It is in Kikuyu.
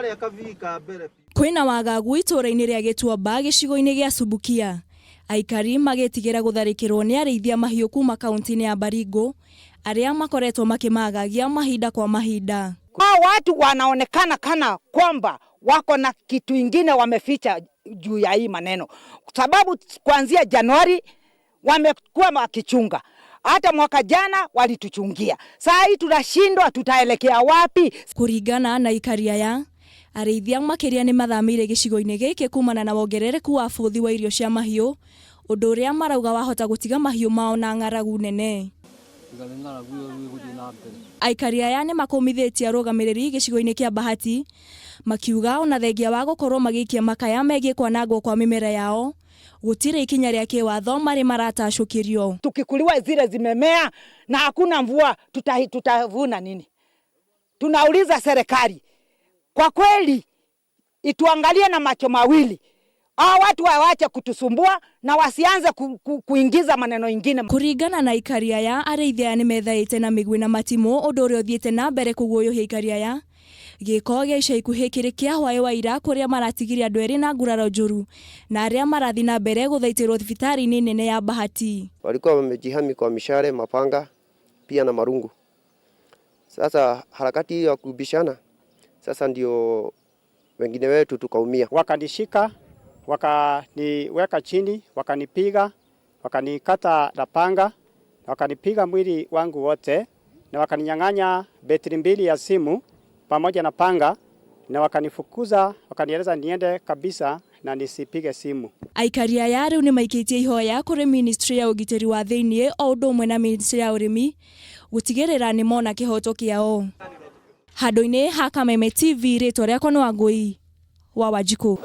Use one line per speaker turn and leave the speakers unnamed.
Karĩa kabii ka mbere.
Kwĩna wagagu itũũra-inĩ rĩa Gĩtuamba gĩcigo-inĩ gĩa Subukia. Aikari magĩtigĩra gũtharĩkĩrwo nĩ arĩithia mahiũ kuma kaunti-inĩ ya Baringo arĩa makoretwo makĩmagagia mahinda kwa mahinda.
Hao watu wanaonekana kana kwamba wako na kitu ingine wameficha juu ya hii maneno, sababu kuanzia Januari wamekuwa wakichunga, hata mwaka jana walituchungia. Saa hii tunashindwa, tutaelekea wapi?
Kũringana na aikari aya, arĩithia makĩria nĩ mathamĩire gĩcigo-inĩ gĩkĩ kumana na wongerereku wa bũthi wa irio cia mahiũ, ũndũ ũrĩa marauga wahota gũtiga mahiũ mao na ng'aragu nene. Aikari aya nĩ makũmithĩtie arũgamĩrĩri gĩcigo-inĩ kĩa Bahati makiuga ona thengia wa gũkorwo magĩikia makaya megiĩ kwanangwo kwa mĩmera yao gũtirĩ ikinya rĩa kĩwatho marĩ maratacũkĩrio.
Tukikuliwa zile zimemea na hakuna mvua, tutavuna nini? Tunauliza serikali kwa kweli ituangalie na macho mawili. Hao watu wawache kutusumbua na wasianze kuingiza maneno ingine.
Kũringana na aikari aya, arĩithi aya nĩ methaĩte na mĩguĩ na matimũ, ũndũ ũrĩa ũthiĩte na mbere kũguoyohia aikari aya. Gĩko gĩa ica ikuhĩ kĩrĩ kĩa hwaĩ wa ira kũrĩa maratigire andũ erĩ na nguraro njũru na arĩa marathiĩ na mbere gũthaitĩrwo thibitarĩ-inĩ nene ya Bahati.
Walikuwa wamejihami kwa mishale, mapanga pia na marungu. Sasa harakati hiyo ya kubishana, sasa ndio wengine wetu tukaumia.
Wakanishika, wakaniweka chini, wakanipiga, wakanikata na panga, wakanipiga mwili wangu wote, na wakaninyang'anya betri mbili ya simu pamoja na panga, na wakanifukuza, wakanieleza niende kabisa na nisipige simu.
Aikari aya rĩu nĩ maikĩtie ihoya kũrĩ ministry ya ũgitĩri wa thĩiniĩ o ũndũ ũmwe na ministry ya ũrĩmi gũtigĩrĩra nĩ mona kĩhoto kĩao. Handũ-inĩ ha Kameme TV, rĩtwa rĩakwa nĩ Wangũi wa Wanjikũ.